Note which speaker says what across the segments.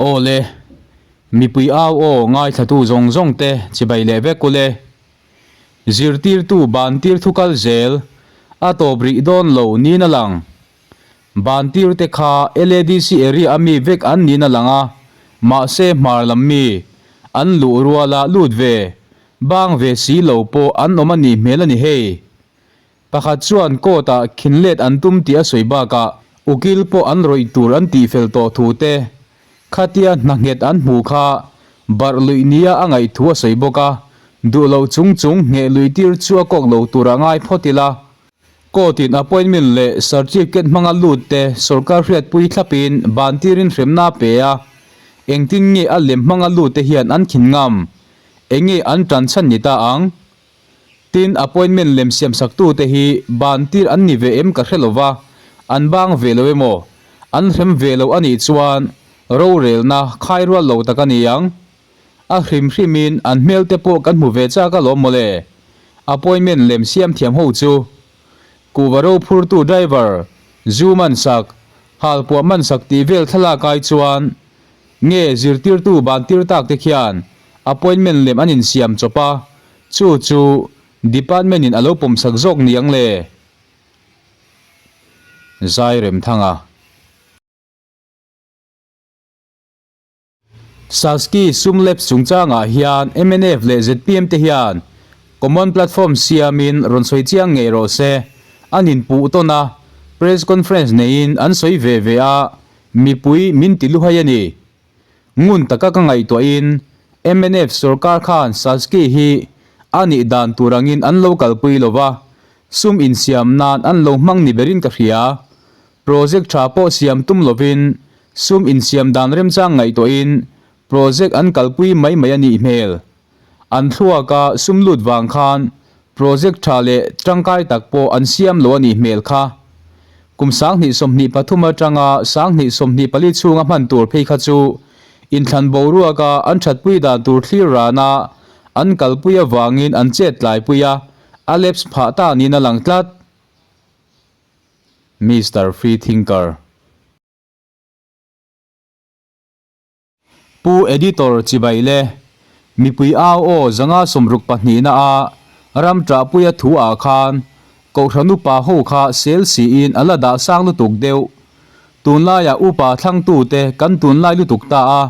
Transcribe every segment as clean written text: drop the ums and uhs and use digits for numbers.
Speaker 1: Aw le, mipui au aw ngaithlatu zawng zawng te chibai leh vek ule. Zirtirtu ban tir thu kal zel a tawp rih dawn lo niin a lang. Ban tir te kha LADC area a mi vek an niin a lang a, mahse hmar lam mi an luh ruala lut ve, bang ve si lo pawh an awm a nih hmel a ni hei. Pakhat chuan court ah khin let an tum tih a sawi bakah ukil pawh an rawih tur an tihfel tawh thu te, khatia hna nghet an hmuh kha barh luih nia a ngaih thu a sawi bawk a, duh loh chung chung ngheh luih tir chu a kawk lo tur a ngai phawt ila. Court in appointment leh certificate hmanga lut te sorkar hriatpui thlapin ban tirin hremna a pe a, engtin nge a lem hmanga lut te hian an khin ngam? Enge an tan chhan ni ta ang? Tin, appointment lem siamsaktute hi ban tir an ni ve em ka hre lo va, an bang ve lo emaw, an hrem ve lo a nih chuan rorelna khai rual lo tak a ni ang. A hrim hrimin an hmel te pawh kan hmu ve chak alawm mawle. Appointment lem siam thiam ho chu kuhva ro phurtu driver, zu mansak, halpuah mansak tih vel thlalak ai chuan Nge zirtirtu ban tir tak te khian appointment lem an insiam chawp a, chu chu department in a lo pawmsak zawk niang le? Zairemthanga. Saski sum lapse chungchangah hian mnf leh zpm te hian common platform siamin rawn sawi chiang ngei rawh se. An inpuh tawn a, press conference neiin an sawi ve ve a, Mipui min ti luhai a ni. Ngun taka ka ngaihtuahin mnf sorkar khan Saski hi a nih dan tur angin an lo kalpui lo va, sum insiam nan an lo hmang ni berin ka hria. Project tha pawh siam tum lovin sum insiam dan remchang ngaihtuahin project an kalpui mai mai a nih hmel. An thluaka sum lut vang khan project tha leh tangkai tak pawh an siam lo a nih hmel kha. Kum 2023 atanga 2024 chhunga hman tur phei kha chu inthlan boruaka an thatpui dan tur thlir rana an kalpui avangin an chet tlaipui a, a lapse phah ta niin a lang tlat. Mister Freethinker. Pu Editor Chibai le mipui au aw 162 na a ram ṭahpuia thu ah khan Kohhran upa ho kha sel siin a la dah sang lutuk deuh. Tunlaiah upa thlangtute kan tunlai lutuk ta a,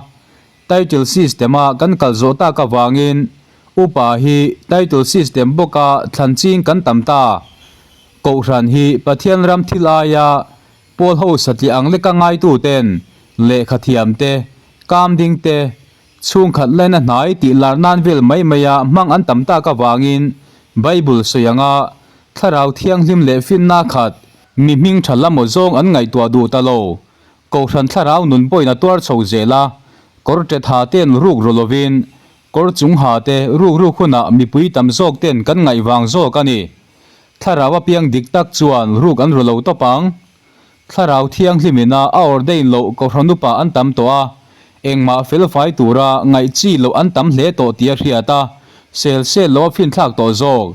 Speaker 1: title system a kan kal zawh tak avangin upa hi title system bawka thlan ching kan tam ta. Kohhran hi Pathian ram thil aia Pawl ho satliah ang leka ngaituten lehkha thiam te, kam ding te, chhungkhat laina hnai tih lar nan vel mai maia hmang an tam tak avangin Bible sawi anga thlarau thianghlim leh finna khat mi hming tha lamaw zawng an ngaihtuah duh ta lo. Kohhran thlarau nun pawhin a tuar chho zel a, kawr ṭet ha ten ruk ru lovin kawr chung ha te ruk ruk hunah mipui tam zawk ten kan ngaih vang zawk a ni. Thlarau apiang dik tak chuan ruk an ru lo tawp ang. Thlarau thianghlimin a a ordain loh Kohhran upa an tam tawh a, engmah felfai tura ngaih chi loh an tam hle tawh tih a hriat a, sel sel lo a finthlak tawh zawk.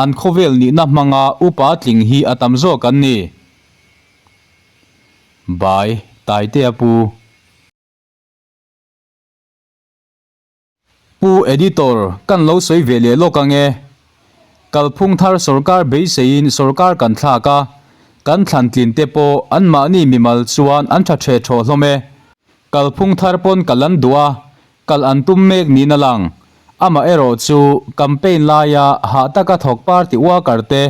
Speaker 1: An khawvel nihna hmanga upa tling hi a tam zawk an ni. Bai, Taitea Pu. Pu Editor, kan lo sawi ve leh lawk ang e. Kalphung thar sorkar beiseiin sorkar kan thlak a, kan thlan tlin te pawh anmahni mimal chuan an tha the thaw hlawm e. Kalphung thar pawn kal an duh a, kal an tum mek niin a lang. Amaherawh chu campaign laia hah taka thawk party worker te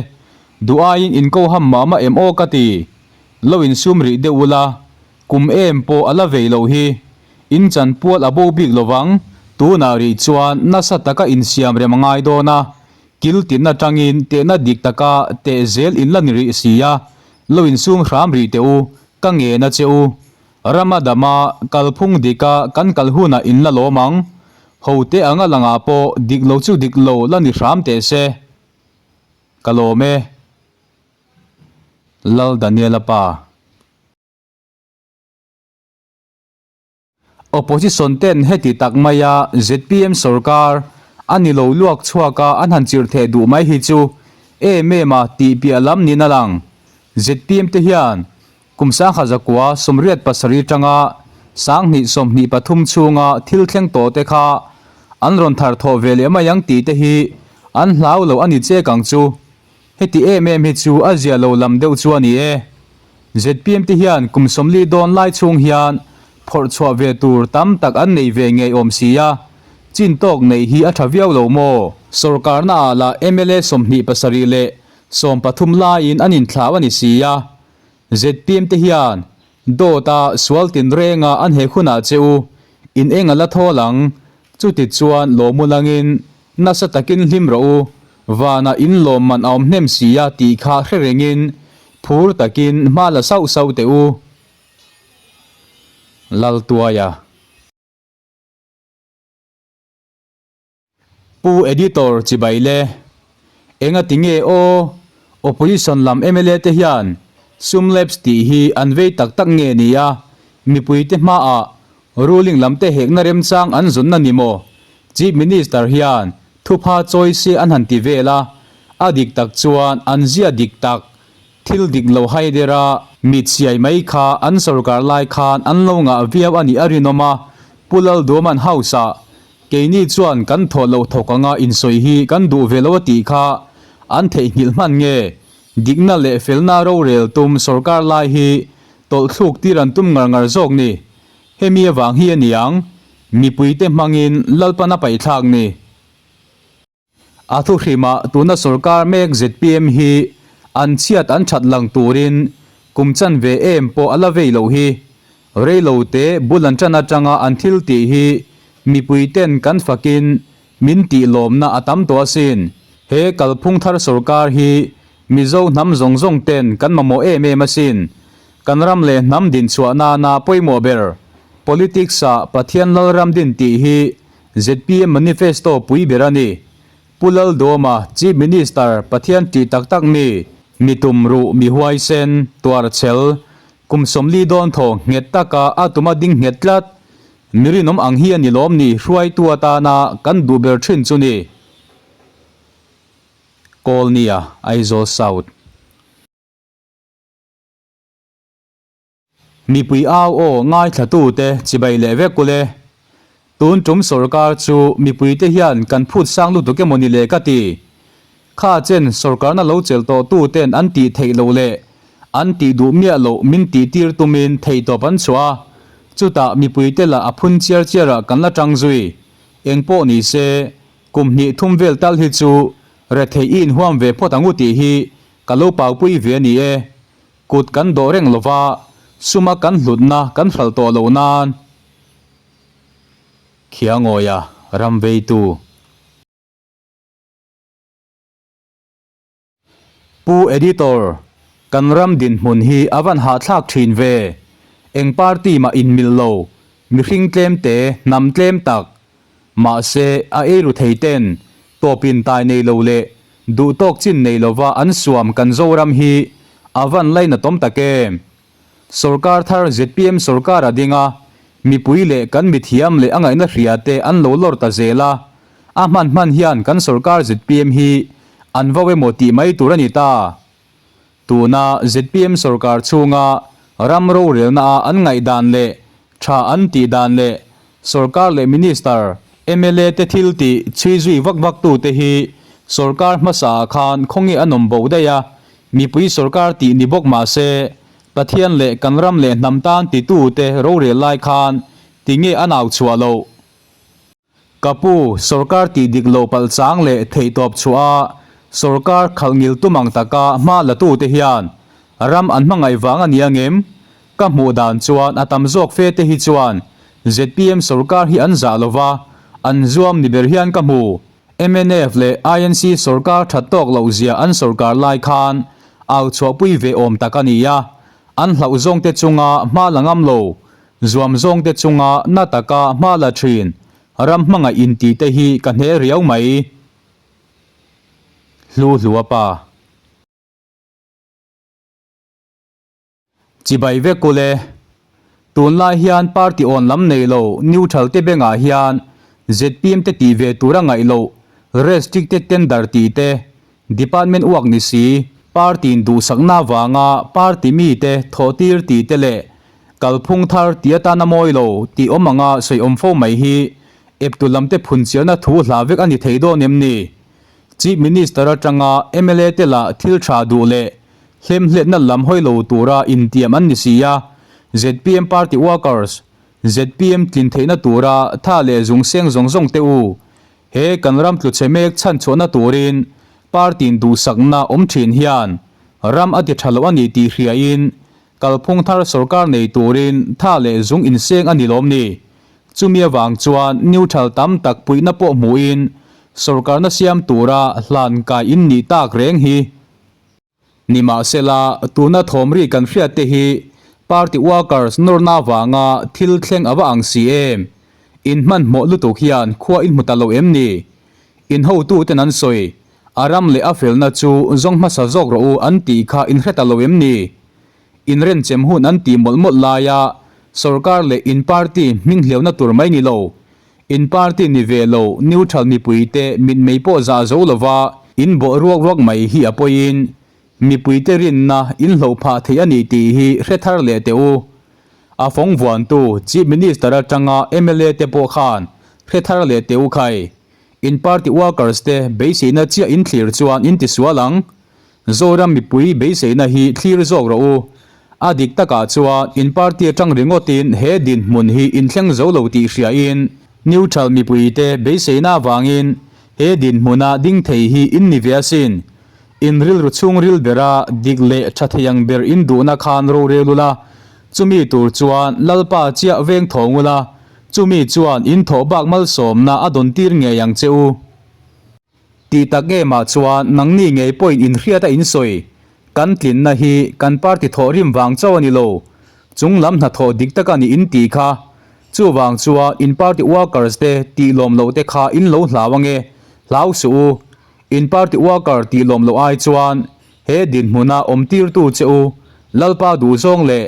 Speaker 1: duh aiin inko ham mah mah em aw ka ti. Lo insum rih deuh ula, Kum em pawh a la vei loh hi. In chanpual a bo bik lovang, tunah rih chuan nasa taka insiam rem a ngai dawn a, kil tin atangin tehna dik taka teh zel in la ni rih si a, lo insum hram rih teh u, ka ngen a che u. Rama dama kalphung dika kan kal hunah in la lawm ang. Ho te anga langah pawh dik lo chu dik lo la ni hram teh se. Ka lawm e. Lal Daniela pa. Opposition ten heti tak maia zpm sorkar a ni lo luak chhuak a an han chirh theh duh mai hi chu em em a tih piah lam niin a lang. Zpm te hian kum 1987 tanga 2023 chhunga thil thleng tawh te kha an rawn thar thawh ve leh mai ang tih te hi an hlau lo a ni chek ang chu. Heti em em hi chu a zia lo lam deuh chu a ni e. Zpm te hian kum 40 dawn lai chhung hian phawrh chhuah ve tur tam tak an nei ve ngei awm si a, chin tawk neih hi a tha viau lo maw? Sorkarna ah lah mla 27 leh 13 laiin an inthlau a ni si a, zpm te hian dawt a sual tinrenga an hek hunah che u in eng a la thawl ang, chuti chuan lawmu langin nasa takin hlim rawh u, vanah in lawmman a awm hnem si a tih kha hre rengin phur takin hma la sauh sauh teh u. Laltuaia. Pu Editor chibai le. Enga ti nge aw, Opposition lam mla te hian sum lapse tih hi an vei tak tak nge ni a, mipui te hmaah ruling lam te hekna remchang an zawnna ni maw? Chief Minister hian thupha chawi se an han ti vel a, a dik tak chuan an zia dik tak Thil dik lo hai der a, mit siai mai kha an sorkar lai khan an lo ngah viau a nih a rinawm a, Pu Lalduaman House ah keini chuan kan thawh loh thawk anga insawi hi kan duh ve lo a tih kha an theihnghilh hman nge? Dikna leh felna rorel tum sorkar lai hi tawlhthluk tir an tum ngar ngar zawk ni. Hemi avang hi a niang, mipuite hmangin Lalpan a paihthlak ni. A thuhrimah tuna sorkar mek zpm hi an chhiat an that lang turin kum chanve em pawh a la vei loh hi. Reilote bul an tan atanga an thil tih hi mipui ten kan fakin min tih lawmna a tam tawh asin. He kalphung thar sorkar hi Mizo hnam zawng zawng ten kan mamawh em em asin. Kan ram leh hnam dinchhuah nana pawimawh ber politics ah Pathian Lalram din tih hi Zpm manifesto pui ber a ni. Pu Laldawma, Chief Minister, Pathian tih tak tak mi, mi tumruh, mi huaisen, tuarchhel, kum 40 dawn thaw nghet taka a tuma ding nghet tlat, mi rinawm ang hi a ni lawm ni hruaitu atana kan duh ber thin chu ni. Kawlnia, Aizawl South. Mipui au aw ngaithlatute chibai leh vek ule. Tun tum sorkar chu mipuite hian kan phut sang lutuk emaw ni le ka ti. Kha chen sorkarna lo chelh tawh tuten an tih theih loh leh an tih duh miah loh min tih tir tumin theihtawp an chhuah a, chutah mipuite lah a phun chiar chiarah kan la tang zui. Engpawh ni se, kum hnih thum vel tal hi chu retheih i inhuam ve phawt ang u tih hi ka lo paupui ve a ni e. Kut kan dawh reng lova, suma kan hlutna kan hralh tawh loh nan. Khiangawia ram veitu. Pu Editor, kan ram dinhmun hi a van hahthlak thin ve. Eng party mah inmil lo, mihring tlem te, hnam tlem tak, Mahse, a eiru thei ten tawpin tai nei lo leh duh tawk chin nei lova an suam kan Zoram hi a van lainatawm tak em? Sorkar thar zpm sorkar a ding a, mipui leh kan mithiam leh a ngaihna hria te an lo lawr ta zel a, a hman hman hian kan sorkar zpm hi an vau emaw tih mai tur a ni ta. Tuna zpm sorkar chhunga ram rorelna a an ngaihdan leh tha an tih dan leh sorkar leh minister, mla te thil tih chhui zui vak vak tu te hi sorkar hmasa ah khan khawnge an awm bo daih a, mipui sorkar tih ni bawk mah se Pathian leh kan ram leh hnam tan ti tu te rorel lai khan tinge an au chhuah loh? Ka pu, sorkar tih dik loh palh chang leh theihtawp chhuah a, sorkar khalh ngil tum ang taka hma la tute hian ram an hmangaih vang a ni angem? Ka hmuh dan chuan a tam zawk fe te hi chuan zpm sorkar hi an zah lova, an zuam ni ber hian ka hmu. Mnf leh INC sorkar that tawk loh zia an sorkar lai khan au chhuahpui ve awm tak a ni a, an hlauh zawngte chunga hma la ngam lo Zuam zawngte chunga na taka hma la thin ram hmangaih inti te hi ka hne riau mai. Hlu hlua pa. Chibai vek ule. Tunlai hian party awn lam nei lo neutral te bengah hian zpm te tih ve tura ngaih loh restricted tender tih te department uak ni si party in duhsakna avanga party mite thawhtir tih te leh. Kalphung thar tih atana mawi lo tih awm anga sawi awm fo mai hi eptu lamte phunchiarna thu hla vek a ni thei dawn em ni? Chief Minister atanga mla te lah thil tha duh leh hlemhletna lam hawi lo tura intiam an ni si a, zpm party workers, zpm tlin theihna tura tha leh zung seng zawng zawng te u, he kan ram tluchhe mek chhanchhuahna turin party in duhsakna awm thin hian ram a ti tha lo a ni tih hriain Kalphung thar sorkar nei turin tha leh zung inseng a ni lawm ni? Chumi avang chuan neutral tam tak puihna pawh hmuhin sorkarna siam tura hlan kai in nih tak reng hi. Nimahsela, tuna thawmri kan hriat te hi party workers nawrna avanga thil thleng a va ang si em? In hmanhmawh lutuk hian khua in hmu ta lo em ni? In hotuten an sawi A ram leh a felna chu zawng hmasa zawk rawh u an tih kha in hre ta lo em ni? In renchem hun an tih mawlh mawlh laia sorkar leh in party hming hliauna tur mai ni lo, in party ni ve lo neutral mipuite mitmei pawh zah zo lova in bawh ruak ruak mai hi a pawiin mipuite rinna in hloh phah thei a ni tih hi hre thar leh teh u. A fawng vuantu Chief Minister atanga mla te pawh khan hre thar leh teh u khai. In party workers te beiseina chiah in thlir chuan in tisual ang. Zoram mipui beiseina hi thlir zawk rawh u. A dik takah chuan in party atang ringawtin he dinhmun hi in thleng zo lo tih hriain neutral mipui te beiseina avangin he dinhmuna ding thei hi in ni ve asin. In rilru chhungril bera dik leh tha thei ang ber in duhna khan rorel ula, chumi tur chuan Lalpa chiah veng thawng ula, Chumi chuan in thawh bak malsawmna a dawn tir ngei ang che u. Tih tak emah chuan nangni ngei pawhin in hriat a in sawi. Kan tlinna hi kan party thawh rim vang chauh a ni lo. Chung lam hnathawh dik tak a ni in tih kha. Chuvang chuan in party workers te tih lawm loh te kha in lo hlau ange. Hlau suh u. In party worker tih lawm loh ai chuan he dinhmuna awm tirtu che u Lalpa duhzawng leh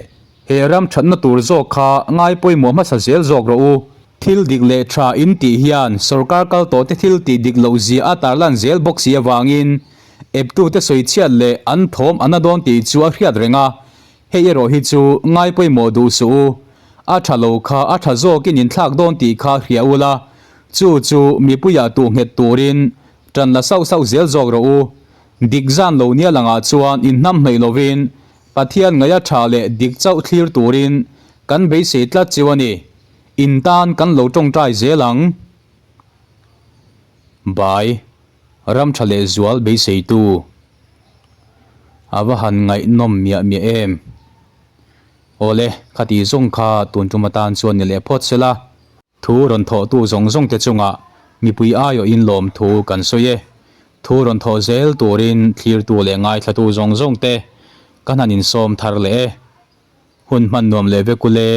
Speaker 1: He ram thatna tur zawk kha ngai pawimawh hmasa zel zawk rawh u. Thil dik leh tha in tih hian sorkar kal tawh te thil tih dik loh zia a tarlan zel bawk si avangin eptute sawi chhiat leh an thawm a na dawn tih chu a hriat reng a, hei erawh hi chu ngai pawimawh duh suh u. A tha lo kha a tha zawkin in thlak dawn tih kha hria ula, chu chu mipuiah tuh nghet turin tan la sauh sauh zel zawk rawh u. Dik zan lo nia langah chuan in hnam hnaih lovin Pathian ngaia tha leh dik chauh thlir turin kan beisei tlat chiu a ni. In tan kan lo tawngtai zel ang. Bai, ram tha leh zual beiseitu. A va han ngaihnawm miah miah em. Awle, khati zawng kha tun tum atan chuan ni leh phawt sela. Thu rawn thawhtu zawng zawng te chungah mipui aiawhin lawmthu kan sawi e. Thu rawn thawh zel turin thlirtu leh ngaithlatu zawng zawng te kan han insawm thar leh e. Hun hman nuam leh vek ule.